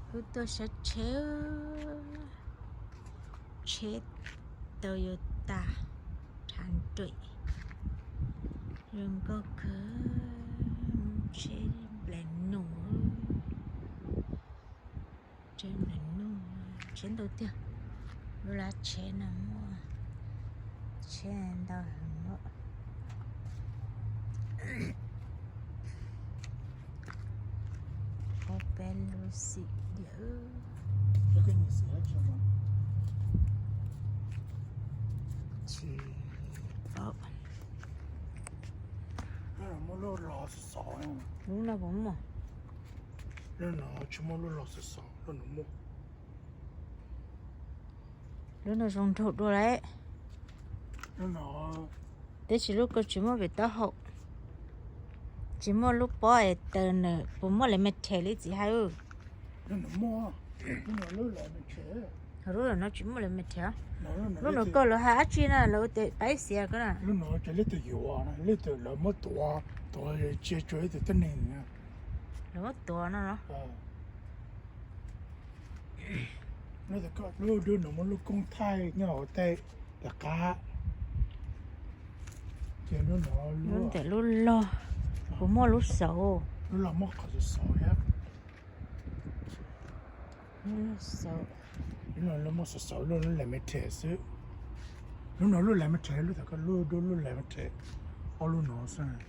Kuv tuaj saib tsheb, tsheb Toyota thav nruam, zoo nkauj kawg, tsheb nplaim nus, tsheb nplaim nus, tsheb ntau tiag. Lub lab tsheb no muaj tsheb ntau heev. Ob peb lub xim diam. Tsis paub. Lub no puas muaj? Lub no tsis muaj, lub los xov xov, lub no muaj. Lub no zoo nraug dua lawm. Tab sis lub ko tsis muaj pem taub hau, tsis muaj lub pob es taws nws puas muaj lawv me rhe li txiv hais. Lub no tsis muaj lawv me rhe. Lub no koj lawv hais dab tsi na, lawv ua tes paib xiav ko na. Lub no lub tus yuav, lub tus lawv muab tuav, tuav cia tsuas ib tug tib neeg. Lawv muab tuav no los? Lub, lub no muaj lub koob thaij nyob hauv tej tom qab. Ces lub no, lub ntawm lub log puas muaj lub xauv? Lub log muaj qhov xauv xauv thiab. Lub no lub muaj xauv xauv, lub lub lais me rhe xwb. Lub no lub lais me rhe, lub tom qab lub dub lub lais me rhe, ob lub no xwb.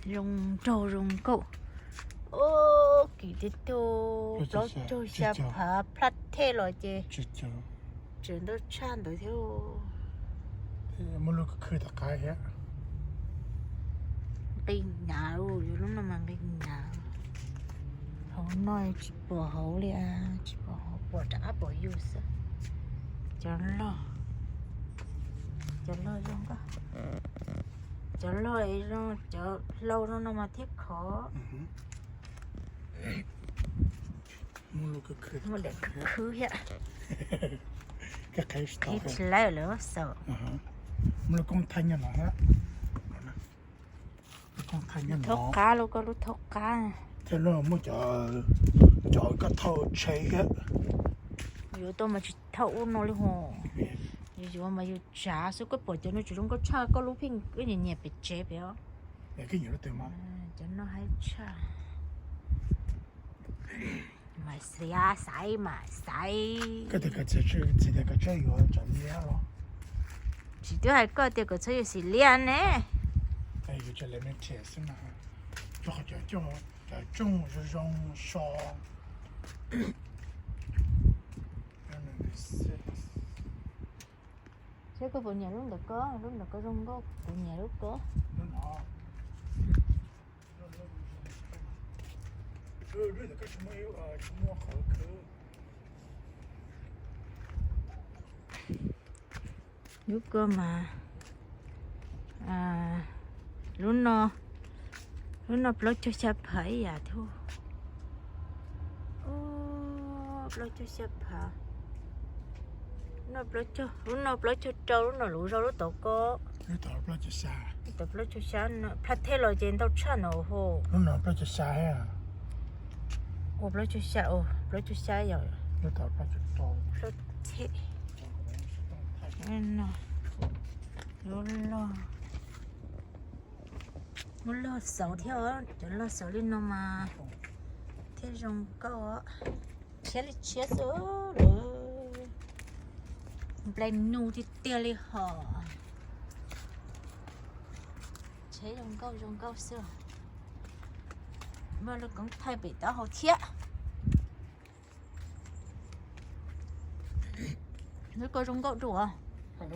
Zoo nraug zoo nkauj. Ub, kim tiag tiag, plaub caug xya phav plab thej los ces tseem ntau tshaj ntawd thiab. Muaj lub khwv tom qab thiab. Nqis hnyav, yuav lub no mas nqis hnyav. Hauv no tsis pom hauv li, tsis pom hauv, pom rov qab pom yus xwb. Cov log, cov log zoo nkauj, cov log zoo, cov hlau zoo no mas thiaj khov. Muaj daim khwv thiab. Qhib tsis laib lawm xaus. Muaj lub koob thaij nyob no thiab. Lub koob thaij nyob no. Thaub qab, lub koj lub thaub qab. Thiab lub muaj cov, cov koj thauj tsheb thiab. Yuav tau mas tsis thauj ub no li hos. Yus yuav mas yus tsav xwb, koj pom cov no tsis zoo nkauj tshaj, koj lub pheej nyiam nyiam pem tsev pem os. Cov no haib tshaj. Mas xav, xaiv mas xaiv. Koj tias koj txiv, txiv tias koj txhob yuav cov liab los? Tsis twb hais koj tias koj txhob yuav xim liab ne. Yuav cov liab me rhe xwb mas. Cov, cov, cov tsooj zoo zoo so. Seb koj puas nyiam lub ntawm ko, lub ntawm ko zoo nkauj, kuv nyiam lub ko. Lub ko mas, lub no, lub no plaub caug xya phav ib yam thiab. Plaub caug xya phav. Lub no plaub caug rau, lub no luv zog lub tod ko. Lub tod plaub caug xya, plab thej los ces ntau tshaj no ho. Lub no plaub caug xya. Ua plaub caug xya, plaub caug xya yom. Lub tod plaub caug rau. Plaub thej. Lub log, muaj log xauv thiab, cov log xauv li no mas thiaj zoo nkauj. Tshiab li tshiab xwb lawm. Nplai nus tiag tiag li hos. Tsheb zoo nkauj zoo nkauj xwb. Muaj lub koob thaij pem taub hau thiab. Lub ko zoo nkauj dua. Lub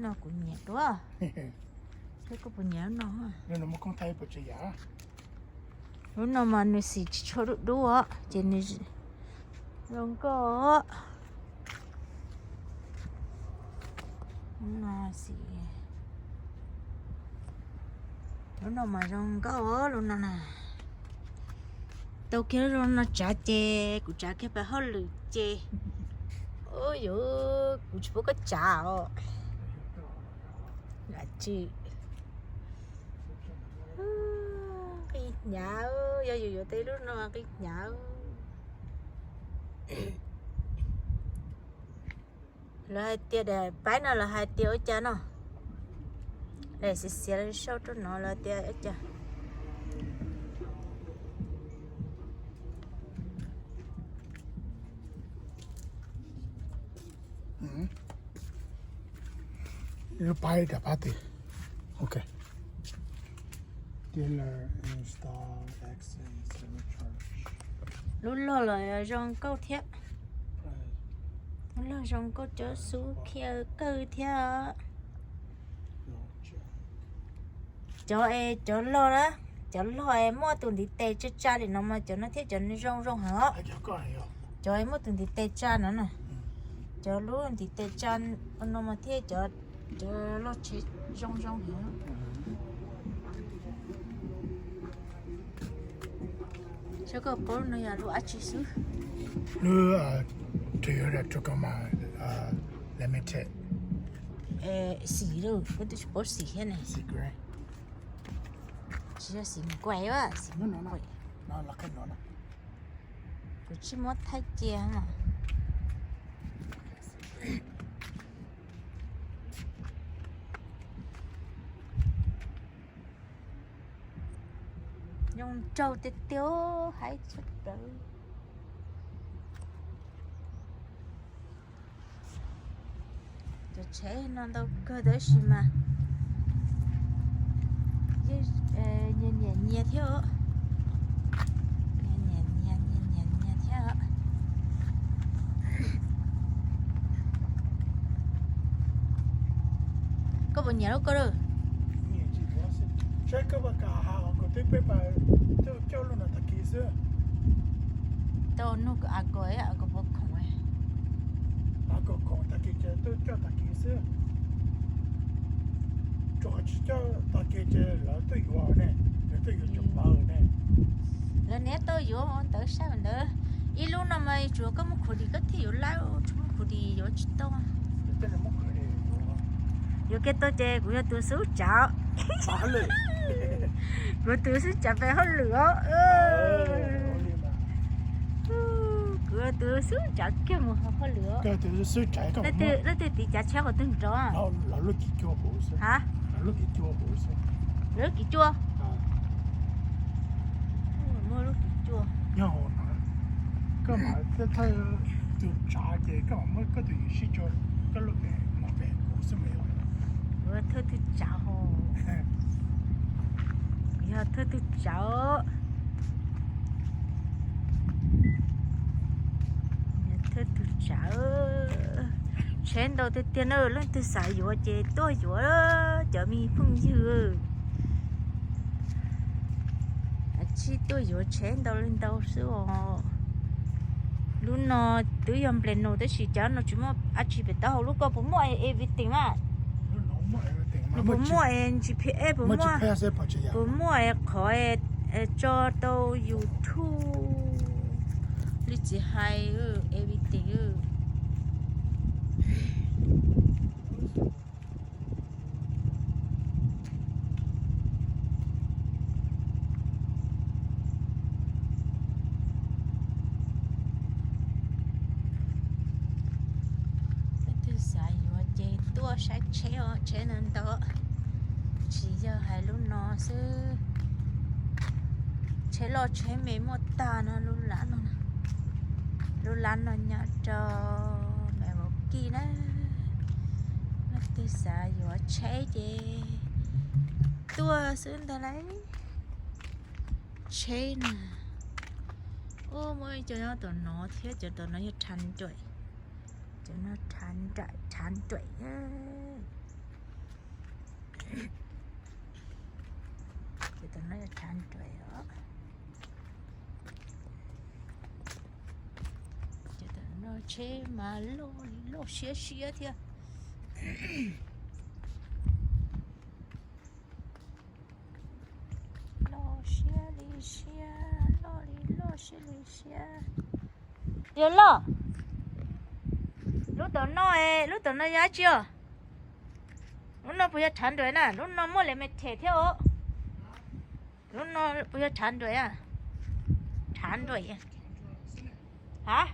no kuv nyiam dua. Seb koj puas nyiam lub no. Lub no mas nws xim tsis tshua dub dub os, ces nws zoo nkauj. Lub no mas zoo nkauj lub no na. Tau kiag lub no tsav ces kuv tsav kiag pem hauj lwm ces. Ub, yus, kuv tsis pub koj tsav os. Lam tsis nqis hnyav, yog yus yuav tej lub no nqis hnyav. Lawv hais tias daim paib no lawv hais tias ua cas no? Daim xiav xiav lawv sau rau no lawv tias ua cas? Lub paib daim paib twg? Ok. Lub log los zoo nkauj thiab. Lub log zoo nkauj, cov xub khiav kawg thiab. Cov es cov log na, cov log es muaj tus ntiv tes tsa tsa li no mas cov no thiab cov zoo zoo heev os. Cov es muaj tus ntiv tes tsa no na, cov lub ntiv tes tsa no mas thiab cov, cov log tsheb zoo zoo heev. Saib koj paub no yog lub dab tsi xwb. Lub Toyota Tacoma Limited. Xim lawm, koj twb tsis paub xim thiab ne. Tsis yog xim nquaim, xim nquaim. Kuv tsis muab thaij cia no. Nyob nraug tiag tiag, haib tshaj plaws. Cov tsheb no ntau kawg tab sis mas nyias nyias nyias thiab. Nyias nyias nyias, nyias nyias nyias thiab. Koj puas nyiam lub koj lawm? Saib koj puas kam has kuv twb peb pas tuaj coj lub no tag kis xwb. Tau nug a kos, a kos puas khoom. A kos khoom tag kis ces tuaj coj tag kis xwb. Tsuas tsis coj tag kis ces lawv tuaj yuav ne, lawv tuaj yuav cov pawg ne. Lawv niaj tuaj yuav ntawd sab ntawd. Ib lub no mas tsuas koj muaj khuv dis koj thiaj yuav laib, tsis muaj khuv dis yuav tsis tau. Yuav kiag tau ces kuv yog tus xub tsav. Kuv tus xub tsav pem hauj lwm os. Kuv yog tus xub tsav kiag mus hauj lwm os. Leej twg tiv cav tsheb qhov twg nrov? Ha? Lawv lub kiv cua. Muaj lub kiv cua. Koj mam thawj tus tsav ces koj mam muab koj tus yawm sib tso, koj lub pem mam pem kuv xwb me. Kuv yog thawj tus tsav. Kuv yog thawj tus tsav. Thawj tus tsav. Tsheb ntau tiag tiag na, leej twg xav yuav ces tuaj yuav, cov me phooj ywg. Ab tsi tuaj yuav tsheb ntau li ntau xwb os. Lub no twb yog Nplej no tab sis cov no tsis muaj ab tsi pem taub hau. Lub ko puas muaj everything mas? Puas muaj G P S, puas muaj, puas muaj qhov tso tau YouTube li txiv hais everything. Leej twg xav yuav ces tuaj saib tsheb os, tsheb ntau ntau, tsis yog hais lub no xwb. Tsheb loj tsheb me muaj tag no, lub lab no, lub lab no nyob rau Milwaukee na. Leej twg xav yuav tsheb ces tuaj xwb ntag lauj. Tsheb na, ub muaj ib co nyob tom no thiab, cov tom no yog Thav Nraim, cov no Thav Nraim, Thav Nraim. Cov tom no yog Thav Nraim os. Cov tom no tsheb mas loj li loj siab siab thiab. Loj siab li siab, loj li loj siab li siab. Yog loj. Lub tom no, lub tom no yog dab tsi os? Lub no puas yog Chandra na? Lub no muaj lim me them thiab os. Lub no puas yog Chandra? Chandra. Ha?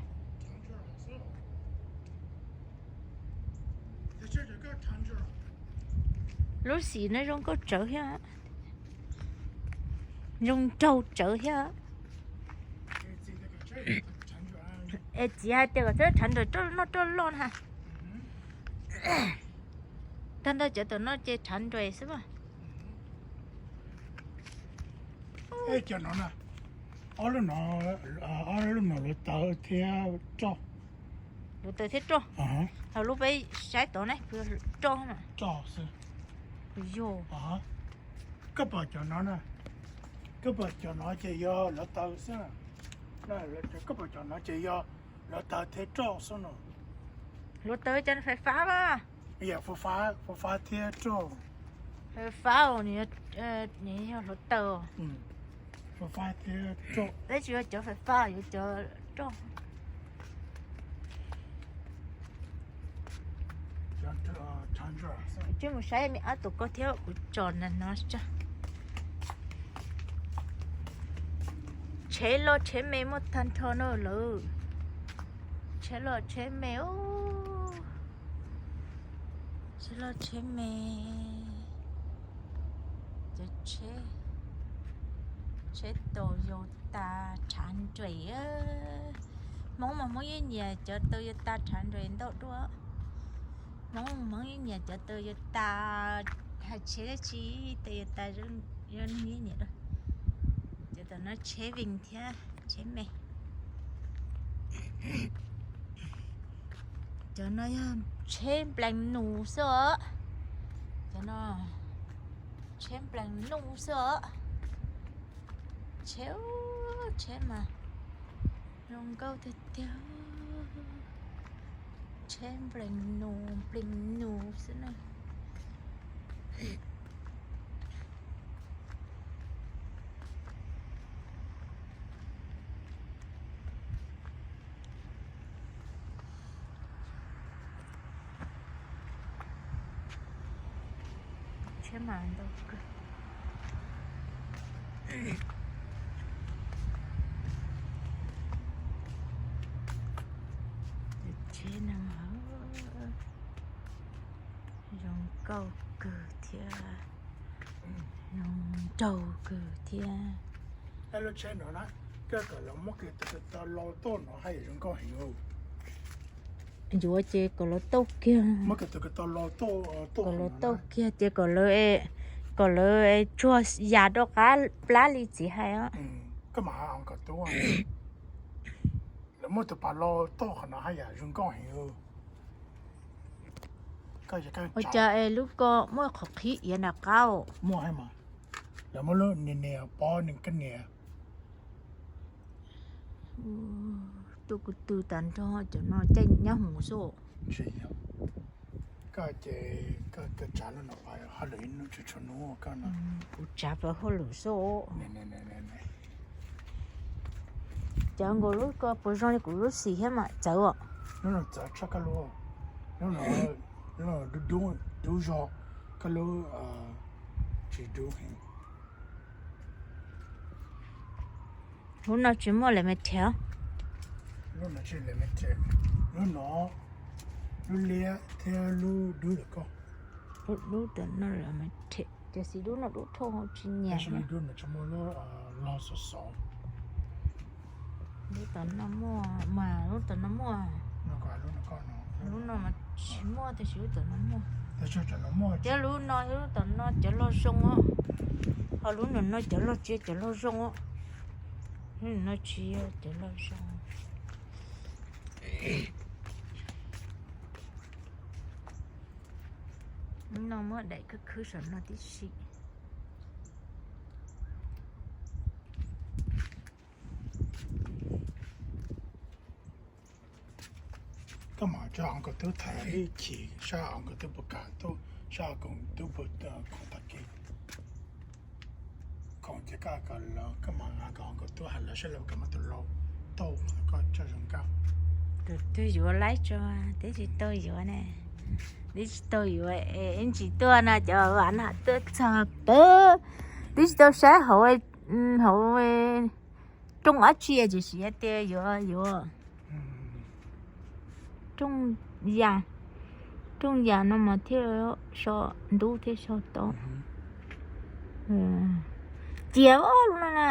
Lub xim no zoo nkauj tsawv thiab, zoo nraug tsawv thiab. Es txiv hais tias kom txhob Chandra noj roj loj na. Tag nrho cov tom no ces Chandra xwb mas. Cov no na, ob lub no, ob lub no hluav taws thiab roj. Hluav taws thiab roj. Hos lub peb saib tod ne, roj na. Roj xwb. Yog. Koj pom cov no na, koj pom cov no ces yog hluav taws xwb. Koj pom cov no ces yog hluav taws thiab roj xwb no. Hluav taws cas fais fab mas. Fais fab thiab roj. Fais fab, nws yog hluav taws. Fais fab thiab roj. Peb tsis yog cov fais fab, yuav cov roj. Tsis mus saib me ab tus ko thiab, kuv tsom ntawm no tso. Tsheb loj tsheb me muaj tag nrho no lawm. Tsheb loj tsheb me, tsheb loj tsheb me. Cov tsheb, tsheb Toyota tshav nres. Hmoob mas Hmoob yeej nyiam cov Toyota tshav nres ntau dua. Hmoob, Hmoob yeej nyiam cov Toyota, hais tsheb dab tsi Toyota yeej nyiam dua. Cov tom no tsheb vees thiab tsheb me. Cov no yog tsheb nplees nus xwb os. Cov no tsheb nplees nus xwb os. Tsheb, tsheb mas zoo nkauj tiag tiag. Tsheb nplees nus nplees nus xwb na. Tsheb mas ntau kawg. Tsheb no zoo nkauj kawg thiab, zoo nraug kawg thiab. Lub tsheb no na, koj kom lawv muab kiag tus ko taw lo tuaj no haj yam zoo nkauj heev. Yuav ces kom lawv tauj kiag, kom lawv tauj kiag ces kom lawv, kom lawv tsuag yam rau qab plab li txiv hais os. Koj mam hais Uncle Tub, lawv muab tus pas lo tuaj qhov no haj yam zoo nkauj heev. Ua cas es lub ko muaj qhov qhib iav nram qab os? Muaj mas, lawv muab lub nias nias pob nws koj nias. Tuaj kuv tw tas nrho cov no caij nyob hmoov xwb. Koj ces koj tsav lub no pais hauj lwm ib hnub tsuag tsuag hnub koj no. Kuv tsav pais hauj lwm xwb. Cov nkaus lub ko puas zoo li kuv lub xim thiab mas txawv os? Lub no txawv tshaj koj lub, lub no dub dub zog, koj lub tsis dub heev. Lub no tsis muaj lim me them. Lub no tsis lim me them, lub no, lub liab thiab lub dub lawm koj. Lub dub tom no lim me them, tiam sis lub no dub dhau tsis nyiam. Lub no tsis muaj lub log xov xov. Lub tom no muaj mas, lub tom no muaj. Lub no mas tsis muaj tiam sis lub tom no muaj. Thiab lub no thiab lub tom no cov log zoo os. Ho lub no cov log tsis yog cov log zoo os. Lub no tsis yog cov log zoo. Lub no muab daim khwb khwb saum no tib si. Koj mam coj Uncle Tub tham ib chim saib Uncle Tub puas kam tuaj, saib Uncle Tub puas khoom tag kis. Khoom ces koj, koj mam hais kom Uncle Tub hais lawv saib lawv puas kam muab tus lau tauj koj coj zoo nkauj. Tus twg yuav laib tso, twb tsis tau yuav ne. Twb tsis tau yuav es ntsis tuaj no cov vam no tuaj txog pem. Twb tsis tau saib hauv, hauv rooj dab tsi tiam sis tias yuav yuav rooj yas, rooj yas no mas thiaj so ntub thiab so tau. Cia lub no na.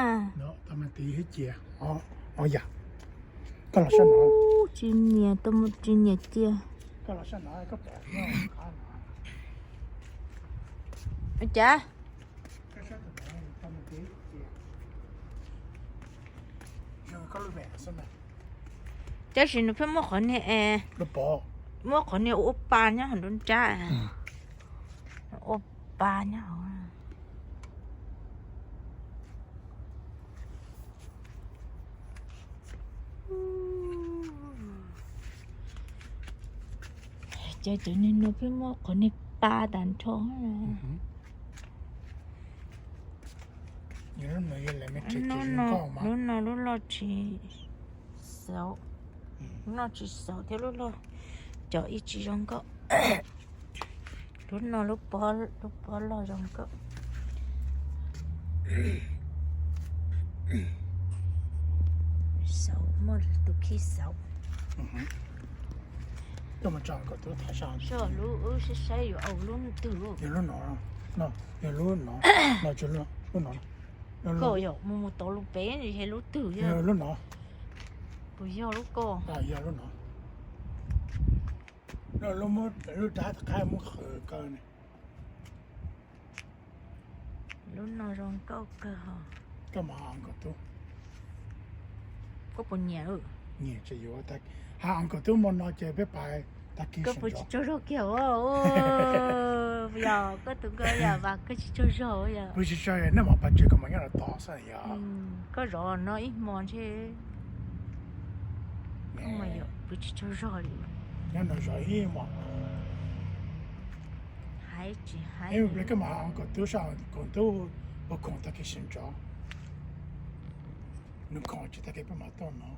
Tsis nyiam, tsis nyiam cia. Cas? Tab sis nws pheej muaj qhov niag, muaj qhov niag ua pa nyob hauv nruab nrab, ua pa nyob hauv. Ces cov niag no pheej muaj qhov niag pa tag nrho. Lub no lub loj tsis xaus, lub no tsis xaus thiab lub loj, cov ib tsis zoo nkauj. Lub no lub pob loj zoo nkauj. Xaus, muaj tus khib xaus. Lub wb saib saib yuav au lub twg. Lub no, lub no, lub no. Koj yog mus mus tau lub pem es lub twg yog lub no. Puas yog lub ko? Yog lub no. Lub rab qab muab qhwv kaw ne. Lub no zoo nkauj kawg hos. Koj puas nyiam? Nyiam, tsis yuav. Hais uncle Tub mus no ces peb pais tag kis. Koj puas tsis tsaug zog kiag? Yog koj tus nkauj yam vas koj tsis tsaug zog yog? Kuv tsis tsaug, nej mam pais tsev kom mam nyob los tos xwb yog. Koj zov no ib hmo ntshe. Kuv tsis tsaug zog li. Nyob no zov ib hmo. Hais tsis hais. Koj mam uncle Tub saj, uncle Tub puas khoom tag kis sawv ntxov? Nws khoom tsis tag kis peb mam tuaj no.